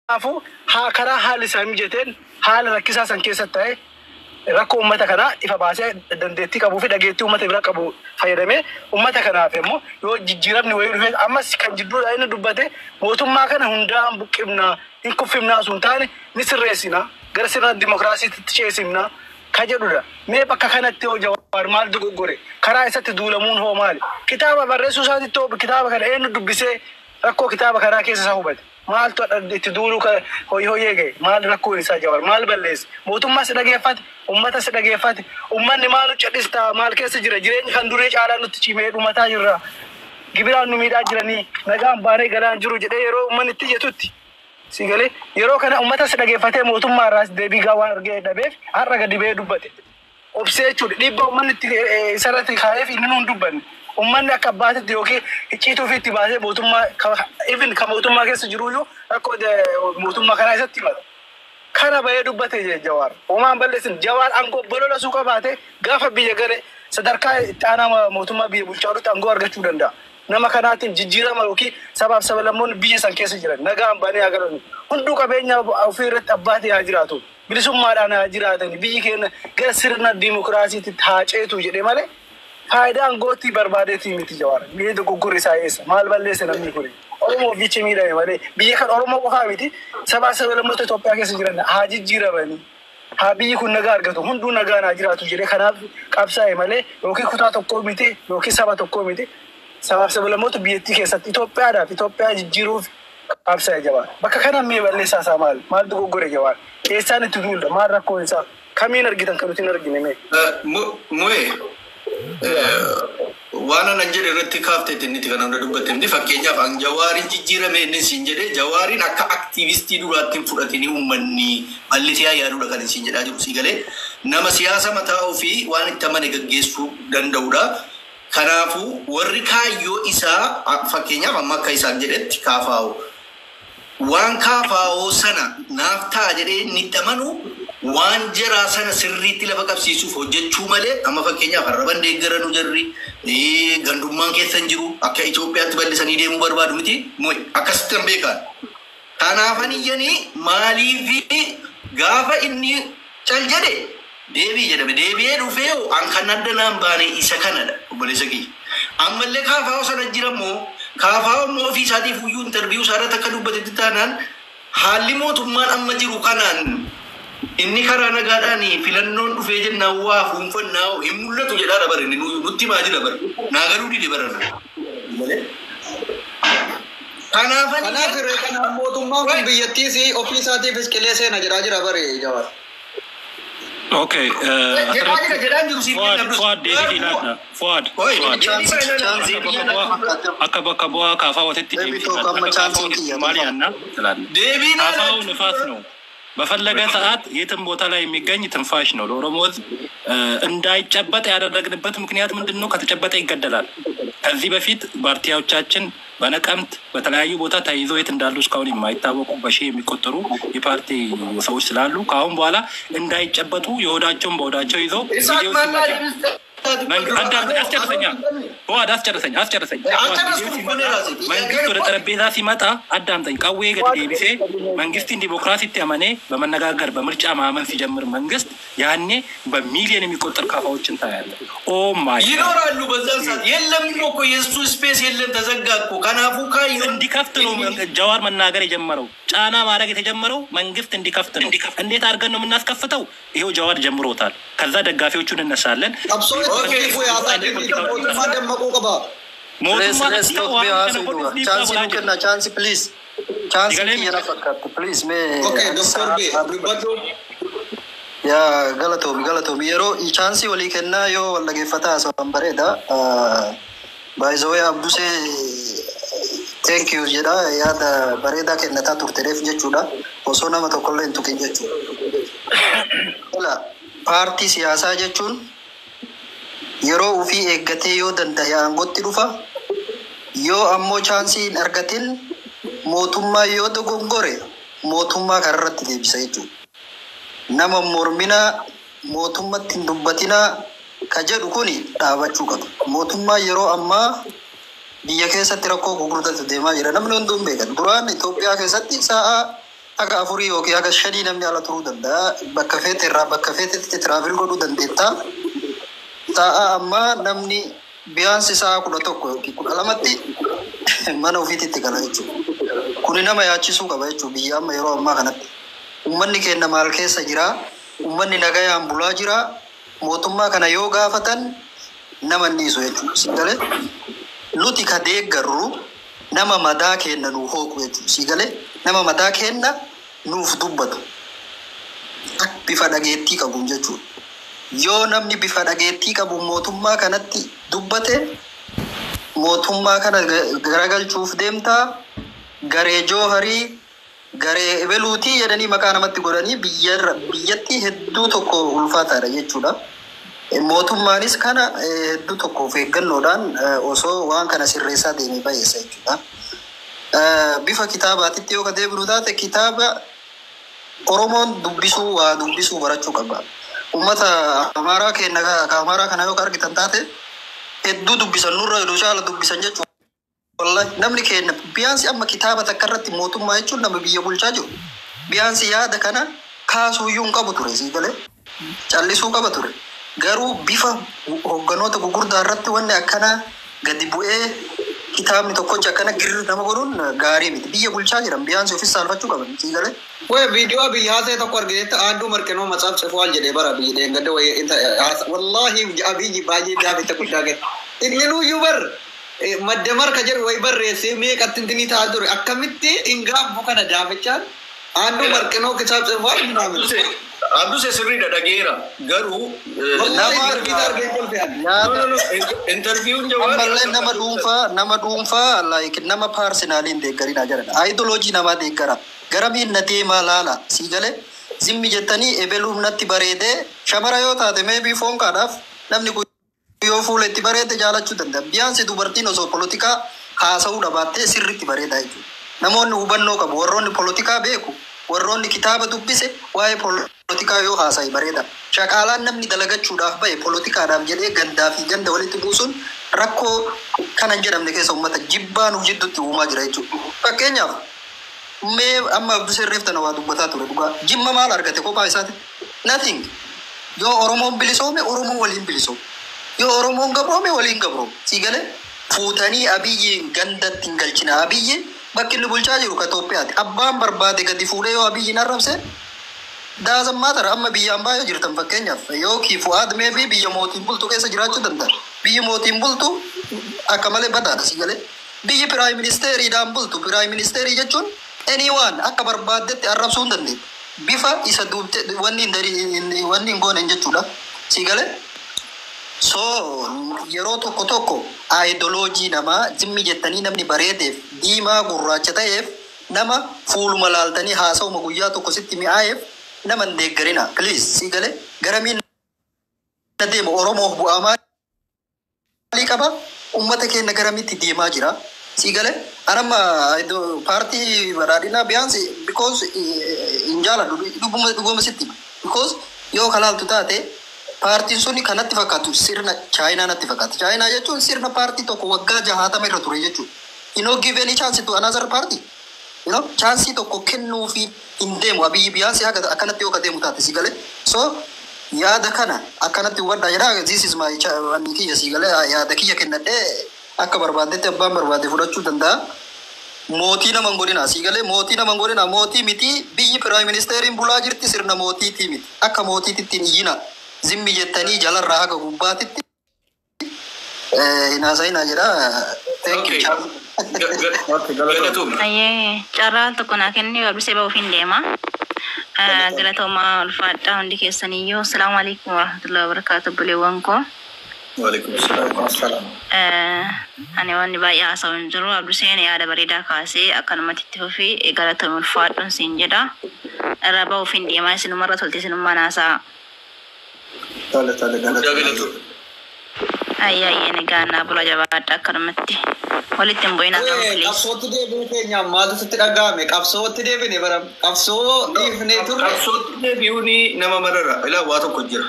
Kanaafuu haa karaa haalli isaa mijateen haala rakkisaa san keessatti ta'e rakkoo uummata kanaa ifa baasee dandeettii qabuu fi dhageettii uummata bira qabu fayyadamee uummata kanaaf immoo yoo jijjiiramni wayii dhufe ammas kan jidduudha inni dubbate mootummaa kana hundaan buqqifnaa hin kuffifnaa sun taane ni sirreessina gara sirna dimokiraasiitti ceesifna ka jedhudha. Mee bakka kanatti hoo Jawaar maal dogoggore? Karaa isatti duulamuun hoo maali? Kitaaba barreessuu isaatitti hoo kitaaba kana eenyu dubbisee rakkoo kitaaba kanaa keessa isaa hubate? Maaltu itti duuluu hoyi hoyyee gahe? Maal rakkoon isaa Jawaar? Maal balleesse? Mootummaa si dhageeffate? Uummata si dhageeffate? Uummanni maal nu callistaa? Maal keessa jira? Jireenyi kan durii caalaa nutti cimee dhumataa jirra. Gibiraan nu miidhaa jiranii nagaan baanee galaan jiru jedhee yeroo uummanni itti iyyatutti si galee yeroo kana uummata si dhageeffatee mootummaa irraas deebii gaa waan argee dhabeef har'a gadi ba'ee dubbate. Obsee jechuudha dhiibbaa uummanni itti isarratti kaa'eef inni nuun dubbanne. Uummanni akka abbaatitti yookiin icciituu ofiitti baasee mootummaa even kan mootummaa keessa jiruyyuu rakkoo mootummaa kanaa isatti himata. Kana bahee dubbate Jawaar. Homaan balleessin Jawaar aangoo bolola suu qabaate gaafa biyya gale sadarkaa itti aanaa mootummaa biyya bulchaa jirutti aangoo argachuu danda'a. Nama kanaatiin jijjiirama yookiin sabaaf sablammoonni biyya san keessa jiran nagaan baanee haa galannu. Hunduu qabeenya ofii irratti abbaatii haa jiraatu. Bilisummaadhaan haa jiraatan. Biyyi keenya gara sirna dimokiraasiitti haa ceetu jedhee malee faayidaa aangootti barbaadeetii miti Jawaar. Biyyi dogoggorri isaa eessa? Maal balleesse namni kuni? Oromoof jecha miidhame malee biyya kan Oromoo qofaa miti sabaa sablammoota Itoophiyaa keessa jiran haa jijjiiramanii. Haa biyyi kun nagaa argatu hunduu nagaan haa jiraatu jedhee kanaaf qabsaa'e malee yookiin kutaa tokkoo miti yookiin saba tokkoo miti sabaaf sablammoota biyyattii keessatti Itoophiyaadhaaf Itoophiyaa jijjiiruuf qabsaa'e Jawaar. Bakka kana mee balleessaa isaa maal? Maal dogoggore Jawaar? Eessaan itti duula? Maal rakkoon isaa? Kamiin argitan kan nuti hin argine mee? Mu'ee waan anan jedhe irratti kaafteetti inni kan hunda dubbatte miti. Fakkeenyaaf an Jawaariin jijjiirame inni siin jedhe Jawaariin akka aktiivistii duraatti hin fudhatini uummanni bal'isee yaaduudha kan isin jedhaa jiru si galee nama siyaasa mataa ofii waan itti amane gaggeessuu danda'udha. Kanaafuu warri kaayyoo isaa fakkeenyaaf amma akka isaan jedhetti kaafaa'u. Waan kaafaa'oo sana naaf ta'a jedhee inni itti amanu waan jaraa sana sirriitti lafa qabsiisuuf hojjechuu malee amma fakkeenyaaf arraban deeggaranu jarri gandummaan keessa hin jiru akka Itoophiyaatti bal'isanii deemuu barbaadu miti akkasitti kan beekan. Kanaafan iyyanii maaliif gaafa inni cal jedhe deebii jedhame deebi'ee dhufee an kan adda naan baane isa kanadha obboleessa kiyya. Ammallee kaafaa'oo sana jirammoo kaafaa'oo immoo ofii isaatiif iyyuu interviyuu isaa irratti akka dubbatetti taanaan haalli mootummaan amma jiru kanaan inni karaa nagaadhaan filannoon dhufee jennaan waa fuunfannaa hin mul'atu jedhaadha bare inni nutti himaa jira bare naa galuu dide barana. Kanaafan Kanaaf irree kanaaf mootummaan kun biyyattiis ofii isaatiifis qilee seena jedhaa jira bare Jawaar. Okay. Jedhaa jira jedhaan jiru siif Fuad, kenna. Fuad deebii laadha. Fuad, Oi, Fuad. deebii Akka bakka bu'aa kaafaa watitti Deebii deebii tokko laadha. amma Akka chaansiin kaafaa kiyya maal qofa. yaanna ትላለህ። Deebii naa ካፋው ንፋስ ነው። በፈለገ ሰዓት የትም ቦታ ላይ የሚገኝ ትንፋሽ ነው። ለኦሮሞ ሕዝብ እንዳይጨበጥ ያደረግንበት ምክንያት ምንድን ነው? ከተጨበጠ ይገደላል። ከዚህ በፊት ፓርቲዎቻችን በነቀምት በተለያዩ ቦታ ተይዞ የት እንዳሉ እስካሁን የማይታወቁ በሺህ የሚቆጠሩ የፓርቲ ሰዎች ስላሉ ከአሁን በኋላ እንዳይጨበጡ የሆዳቸውን በሆዳቸው ይዘው ኢሳቅ ጊዜው ማላ ሲመጣ አዳምጠኝ፣ አስጨርሰኛ ፉአድ፣ አስጨርሰኝ፣ አስጨርሰኝ። አልጨረስኩም እኮ እኔ ራሴ። መንግስት ወደ ጠረጴዛ ሲመጣ አዳምጠኝ። ቀዌ ገድ ዴቢሴ መንግስትን ዲሞክራሲtti አመኔ በመነጋገር በምርጫ ማመን ሲጀምር መንግስት ያኔ በሚሊዮን የሚቆጠር ካፋዎችን ታያለህ። ኦ ማይ ይኖራሉ በዛን ሰዓት የለም እኮ የእሱ ስፔስ የለም ተዘጋ እኮ ከናፉ ካዩ እንዲከፍት ነው ጀዋር መናገር የጀመረው። ጫና ማድረግ የተጀመረው መንግስት እንዲከፍት ነው። እንዴት አድርገን ነው የምናስከፍተው? ይሄው ጀዋር ጀምሮታል። ከዛ ደጋፊዎቹን እነሳለን። Qabsoo itti fufuu yaasaa mootummaa dammaquu qaba. mootummaa Let's talk mee haasa'u duuba. Chaansii nuu kenna chaansii please. Chaansii kiyya na fakkaatti please mee. Okay, Dr. B, dubbadhu. Yaa galatoomi galatoomi yeroo chaansii walii kennaa yoo wal dhageeffataa haasa'an bareeda. Baay'isawee Abdusee thank you jedha yaada bareedaa kennataa turtereef jechuudha. Osoo nama tokkollee hin tuqin jechuudha. Tola paartii siyaasaa jechuun yeroo ofii eeggatee yoo danda'e aangootti dhufa. Yoo ammoo chaansii hin argatin mootummaa yoo dogongore mootummaa kanarratti deebisa jechuudha. Nama morminaa mootummatti hin dubbatinaa ka jedhu kuni dhaabachuu qaba. Mootummaa yeroo ammaa biyya keessatti rakkoo gurguddatu deemaa jira. Namni hunduu hin beekan. Duraan Itoophiyaa keessatti sa'a Haga 4 yookiin haga 5 namni ala turuu danda'a. Bakka feete irraa bakka feetetti travel godhuu dandeetta. Ta'a ammaa namni biyaansi sa'a 11 yookiin 12tti mana ofiititti gala jechuudha. Kuni nama yaachisuu qaba jechuudha biyya amma yeroo ammaa kanatti. Uummanni keenya maal keessa jira? Uummanni nagayaan bulaa jira. Mootummaa kana yoo gaafatan nama dhiisu jechuudha. Sigalee nuti ka deeggarru nama madaa keenya nuuf hooqu jechuudha. Sigalee nama madaa keenya nuuf dubbatu. Bifa dhageettii qabuun jechuudha. Yoo namni bifa dhageettii qabu mootummaa kanatti dubbate mootummaa kana garagalchuuf deemtaa garee jooharii garee ebeluutii jedhanii maqaa namatti godhanii biyyatti hedduu tokko ulfaataadha jechuudha. Mootummaanis kana hedduu tokko of eeggannoodhaan osoo waan kana sirreessaa deemee bayeessa jechuudha. Bifa kitaabaatitti yoo ka deebinu taate kitaaba Oromoon dubbisuu waa dubbisuu barachuu qaba. Uummata Amaaraa keenya ka Amaaraa kana yoo ka argitan taate hedduu dubbisan nurra yeroo caala dubbisan jechuudha. Wallahi namni keenya biyaansi amma kitaaba takka irratti mootummaa jechuun nama biyya bulchaa jiru. Biyaansi yaada kana kaasuuyyuu hin qabu ture sii galee callisuu qaba ture. Garuu bifa hogganoota gugurdaa irratti wanni akkanaa gadi bu'ee kitaabni tokkochi akkana girri nama godhuun gaarii miti. Biyya bulchaa jiran biyaansi ofis saalfachuu qaban sii galee. Way viidiyoo biyya haasa'e tokko argitetti aanduu marqinoo matsaaf ጽፏል jedhee bara biyya deengada wayii wallaahi Abiyyi baay'ee daafita guddaa gadi. Inni nuyyuu bar madda marka jedhu wayi barreessee meeqatti intinii ta'aa ture akkamitti hin gaabbu kana daafichaan aanduu marqinoo kitaab ጽፏል ምናምን. Abduse sirriidha dhageera garuu Wallaahi argite argee kolfe ani. interviewun Jawaar Ammallee nama dhuunfaa like nama personally hin deeggarinaa jedhan. Ideology namaa deeggara. Garamiin na deemaa laala sii galee zimmi jettanii ebeluuf natti bareedee shamara yoo taate maybe foonkaadhaaf namni kun yoo fuula itti bareede jaalachuu danda'a. Biyaansi dubartiin osoo polotikaa haasa'uu dhabaattee sirriitti bareeda jechuudha. Namoonni hubannoo qabu warroonni polotikaa beeku warroonni kitaaba dubbise waa'ee polotikaa yoo haasa'e bareeda. Shaqaalaan namni dalagachuudhaaf bahe polotikaadhaaf jedhee gandaa fi ganda walitti buusuun rakkoo kana hin jedhamne keessa uummata jibbaa nuuf jidduutti uumaa jira jechuudha. Fakkeenyaaf mee amma Abduseen reeftana waa dubbataa ture dhugaa. Jimma maal argate kophaa isaati? Nothing. Yoo Oromoon bilisoome Oromoon waliin bilisoome. Yoo Oromoon gabroome waliin gabroome. Sii galee fuutanii Abiyyi gandatti hin galchina. Abiyyi bakki inni bulchaa jiru ka Itoophiyaati. Abbaan barbaade gadi fuudhee yoo Abiyyiin arrabse doesn't matter amma biyyaan baay'ee jirtan fakkeenyaaf yookiin Fu'aad maybe biyya mootiin bultu keessa jiraachuu danda'a. Biyyi mootiin bultu akka malee badaadha si galee. Biyyi prime ministeriidhaan bultu prime ministerii jechuun anyone akka barbaaddetti arrabsuu hin dandeettu. Bifa isa duubte wanni hin goone jechuudha. Si galee. So yeroo tokko tokko ideology namaa zimmi jettanii namni bareedeef diimaa gurraacha ta'eef nama fuuluma laaltanii haasa'uma guyyaa tokko sitti mi'aayeef nama hin deeggarina. Please si galee garamiin na deema Oromoof bu'aa maalii qaba? Uummata keenya garamitti deemaa jira? Si galee anamma paartii badhaadhinaa biyaansi because hin jaaladhu dhuguma dhuguma sitti because yoo kalaaltu taate paartiin suni kanatti fakkaatu sirna Chaayinaa natti fakkaata. Chaayinaa jechuun sirna paartii tokko waggaa 60 irra ture jechuudha. You know give any chance to another party. Chaansii tokko kennuufi hin deemu Abiyyi biyaansi haga akkanatti yoo ka deemu taate si galee. So yaada kana akkanatti hubadhaa jedha. This is my wanni kiyya si galee yaada kiyya kennadhee akka barbaaddetti abbaan barbaade fudhachuu danda'a. Mootii nama hin godhina si galee mootii nama hin godhina mootii miti biyyi prime ministeriin bulaa jirti sirna mootiitii miti akka mootiititti hin iyyina zimmi jettanii jalarraa haga gubbaatitti hin haasa'inaa jedha. Thank you. Galatoomne. Ayyee carraa tokko naa kenni Abdusee ba'uuf hin deema. Galatoomaa ulfaadhaa hundi keessaniyyuu. Asalaamu alaikum warahmatullahi wabarakaatu obboleewwan koo. Waalaikum salaam. Ani wanni baay'ee haasa'u hin jiru. Abduseen yaada bareedaa kaasee akkanumatti itti fufii galatoomi ulfaadhuun siin jedha. Irraa ba'uuf hin deema isinumarra tolte isinummaan haasa'a. Tole tole Guddaa galatoomne. galatoomne. Ayyaayye nagaa bula jabaadha akkanumatti. Walitti hin bu'inaa qabu please. Qabsootti deebi'uu keenya maaltu sitti dhaga'ame? Qabsootti deebine bara qabsoo dhiifnee turre. Qabsootti deebi'uun nama marara. Ilaa waa tokko jira.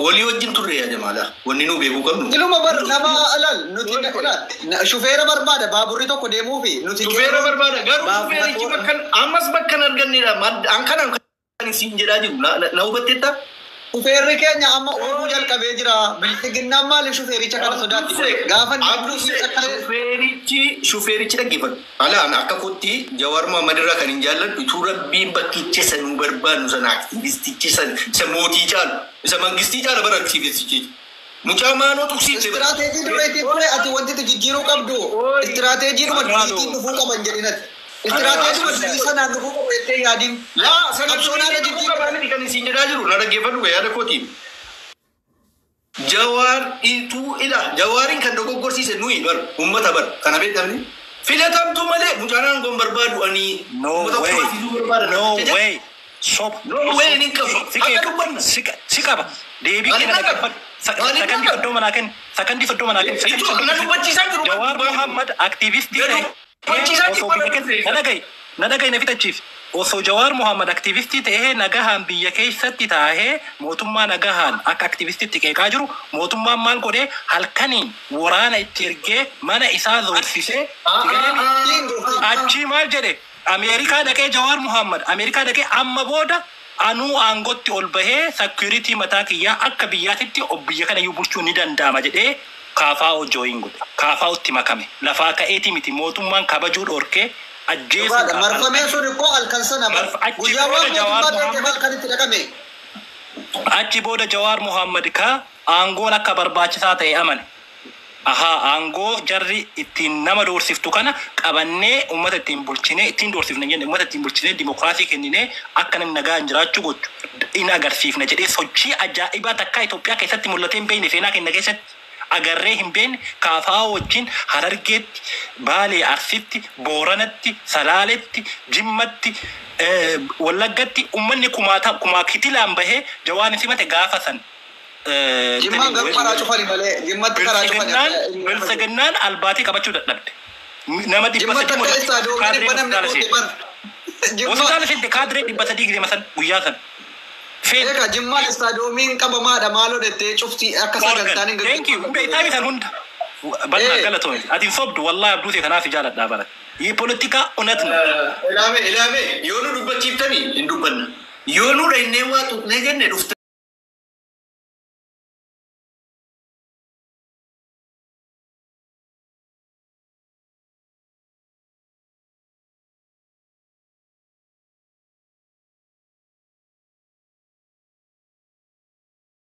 Walii wajjin turre yaa jamaala. Wanni nu beekuu qabnu. Iluma bar nama ilaal nuti ilaal shufeera barbaada baaburri tokko deemuufi nuti. Shufeera barbaada garuu shufeerichi bakka ammas bakka hin argannedha. An kanaan kan isin jedhaa jiru na hubatteetta? Shufeerri keenya amma oofuu jalqabee jira. Bilxiginnaan maaliif shufeericha kana sodaatti? Gaafa Shufeerichi shufeerichi dhaggeeffatu. Alaan akka kootti Jawaar Mohaammed irraa kan hin jaalladhu utuu rabbiin bakkicha isa nu barbaadnu sana aktiivisticha sana isa mootii caalu isa mangistii caala bara aktiivistichi. Mucaa maanoo tuqsiifte. Istiraateejii dureetiin ture ati wanti jijjiiruu qabdu istiraateejii dhuma duriitiin dhufuu qaban jedhinati. Istiraateejii durii sanaan dhufuu qabu jettee yaadin. Laa sana jijjiiruu qaban kan isin jedhaa jiru na dhaggeeffadhu yaada kootiin. Jawaar ituu ila jawaariin kan dogoggorsiise nuyi bar uummata bar kana beektamni filatamtu malee mucaan aangoon barbaadu ani No way. No way. Soba. No way ni qabu. Akka dubbanna. Si qaba. Deebii kenna dhaggeeffadhu. Sakandii soddoma naa kenni. Sakandii soddoma naa kenni. Na dubbachiisaa jiru. Jawaar Mohaammed aktiivistii ta'e. Dubbachiisaa Osoo biyya keessa na dhagahi. Na dhagahi na fixachiif. Osoo Jawaar Mohaammed aktiivistii ta'ee nagahaan biyya keessatti taa'ee mootummaa nagahaan akka aktiivistiitti qeeqaa jiru mootummaan maal godhee halkaniin waraana itti ergee mana isaa zoorsisee achii maal jedhe Ameerikaa dhaqee Jawaar Mohaammed Ameerikaa dhaqee amma booda anuu aangotti ol bahee security mataa kiyyaa akka biyyaatitti biyya kana iyyuu bulchuu ni danda'ama jedhee kaafaa join godhe kaafaa itti makame lafaa ka'eeti miti mootummaan kabajuu dhorkee ajjeesuudhaaf Marfameen sun immoo halkan sana guyyaa waan mootummaa beekee halkan itti dhaqame. Achi booda Jawaar Mohaammed ka aangoon akka barbaachisaa ta'e amane. Ahaa aangoo jarri ittiin nama doorsiftu kana qabannee uummata ittiin bulchinee ittiin doorsifne jenne uummata ittiin bulchinee dimokiraasii kenninee akka namni nagaan jiraachuu gochu in agarsiifna jedhee sochii ajaa'ibaa takkaa Itoophiyaa keessatti mul'atee hin beekne seenaa keenya keessatti agarree hin beekne kaafaa wajjin Harargeetti, Baalee, Arsitti, Booranatti, Salaaletti, Jimmatti, Wallaggatti uummanni kumaata kumaa kitilaan bahee Jawaan simate gaafa san. Jimmaan garuu karaa cufani malee jimmatti karaa cufani. Biltsiginnaan albaatii qabachuu dadhabde. Nama dhibba Jimmatti sadii akka istaadoomii dhibba namni kaadree goote bar. hospitaala seente kaadree 300 gizema san guyyaa san. Feen Egaa jimmaan istaadoomiin qabamaadha maaloo jettee cufti akka sagantaan hin Thank you. Beektaa san hunda. Bal'aa galatoome. Ati hin sobdu wallahi abduu see kanaaf jaaladhaa bara. ይህ ፖለቲካ እውነት ነው። Ilaame ilaame yoo nu dubbachiiftanii hin dubbanna. Yoo nu dhaynee waa tuqnee jenne dhuftanii.